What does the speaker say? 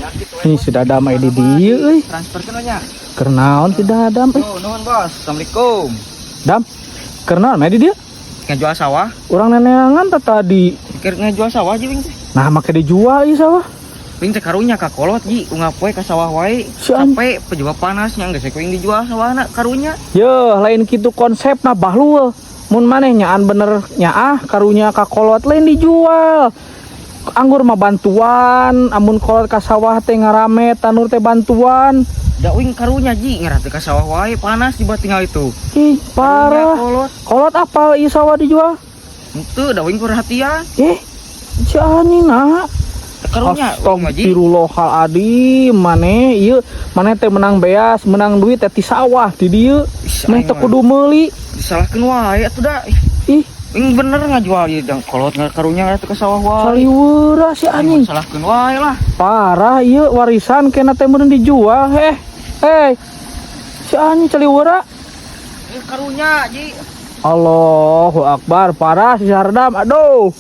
Ya gitu. Ini si Dadam aya di dieu euy. Transferkeun we nya. Keur naon si Dadam euy? Yo, nuhun, Bos. Assalamualaikum. Dam. Keur naon mah di dieu? Ngajual sawah. Urang neneangan teh tadi. Keur ngajual sawah ji wing teh. Nah, make dijual ieu sawah. Wing teh karunya ka kolot ji, unggal poe ka sawah wae. Si an- Sampai pejabat panasnya geus wing dijual sawahna karunya. Yeuh, lain kitu konsepna, bahlul. Mun maneh nyaan bener nyaah karunya ka kolot, lain dijual. Anggur mah bantuan, amun kolot ka sawah teh ngarame tanur teh bantuan. Da wing karunya ji, ngarah teh ka sawah wae panas di tinggal itu. Ih, parah. Karunya kolot. Kolot apal ieu sawah dijual? Henteu, da wing perhatian. Eh, si anjing nah. Karunya wing mah ji. Astagfirullahaladzim, maneh ieu maneh teh menang beas, menang duit teh ti sawah di dieu. Ih, Maneh aing teh mah kudu meuli. disalahkeun wae atuh da. Ih, Wing bener ngajual ieu dang kolot nggak karunya ngarah teh ka sawah wae. Saliwura si anjing. Salahkeun wae lah. Parah ieu warisan kena teh meureun dijual. Heh. Hei. Si anjing caliwura. Eh, karunya ji. Allahu Akbar, parah si Sardam. Aduh.